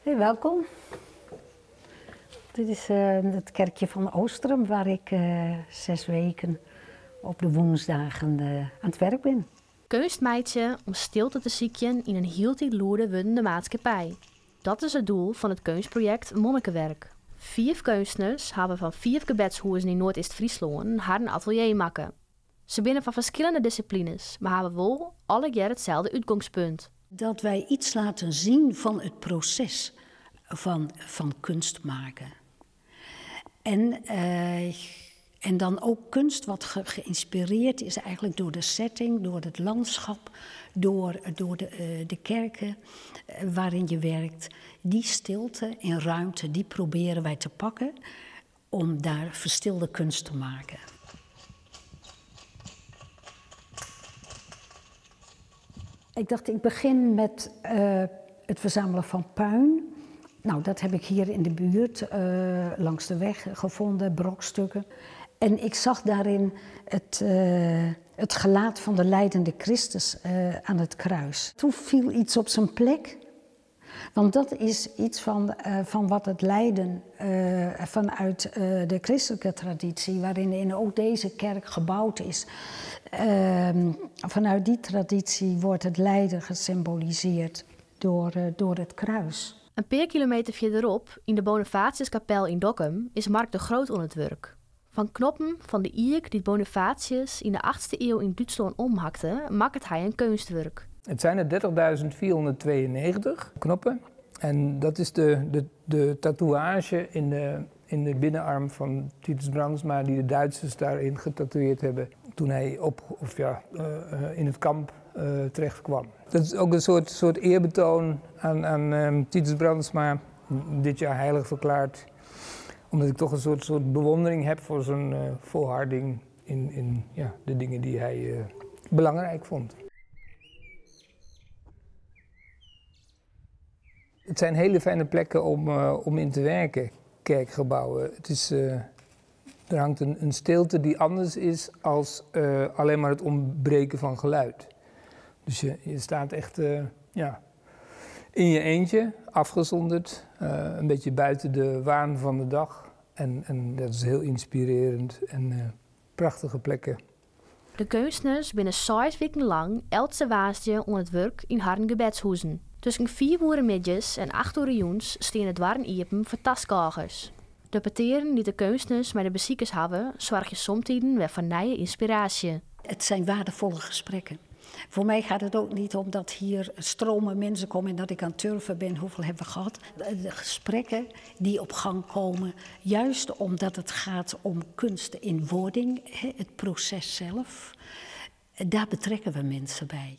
Hey, welkom. Dit is het kerkje van Oostrum waar ik 6 weken op de woensdagen aan het werk ben. Keunst meitsje om stilte te sykjen yn in hieltyd lûder wurdende maatskippij. Dat is it doel fan it keunstprojekt Monnikenwerk. Fiif keunstners hawwe fan fiif gebedshûzen yn Noardeast-Fryslân harren atelier makke. Se binne fan ferskillende dissiplines, mar hawwe wol allegear itselde útgongspunt. Dat wij iets laten zien van het proces van kunst maken. En dan ook kunst wat geïnspireerd is eigenlijk door de setting, door het landschap, door de kerken waarin je werkt. Die stilte en ruimte, die proberen wij te pakken om daar verstilde kunst te maken. Ik dacht, ik begin met het verzamelen van puin. Nou, dat heb ik hier in de buurt, langs de weg gevonden, brokstukken. En ik zag daarin het gelaat van de lijdende Christus aan het kruis. Toen viel iets op zijn plek. Want dat is iets van wat het lijden vanuit de christelijke traditie, waarin in ook deze kerk gebouwd is. Vanuit die traditie wordt het lijden gesymboliseerd door het kruis. In pear kilometer fierderop, yn de Bonifatiuskapel yn Dokkum, is Mark de Groot oan it wurk. Fan knoppen fan de iik dy't Bonifatius yn de 8e iuw yn Dútslân omhakte, makket hy in keunstwurk. Het zijn er 30.492 knoppen. En dat is de tatoeage in de binnenarm van Titus Brandsma, die de Duitsers daarin getatoeëerd hebben toen hij op, of ja, in het kamp terecht kwam. Dat is ook een soort eerbetoon aan Titus Brandsma, dit jaar heilig verklaard. Omdat ik toch een soort bewondering heb voor zijn volharding in, ja, de dingen die hij belangrijk vond. Het zijn hele fijne plekken om in te werken, kerkgebouwen. Er hangt een stilte die anders is als alleen maar het ontbreken van geluid. Dus je staat echt, ja, in je eentje, afgezonderd, een beetje buiten de waan van de dag. En dat is heel inspirerend en prachtige plekken. De keunstners binne 6 wiken lang eltse woansdei oan it wurk yn harren gebedshûzen. Tusken 4 oere middeis en 8 oere jûns steane de doarren iepen foar taskôgers. De petearen dy't de keunstners mei de besikers hawwe, soargje somtiden wer foar nije ynspiraasje. Het zijn waardevolle gesprekken. Voor mij gaat het ook niet om dat hier stromen mensen komen en dat ik aan het turven ben. Hoeveel hebben we gehad? De gesprekken die op gang komen, juist omdat het gaat om kunst in wording, het proces zelf, daar betrekken we mensen bij.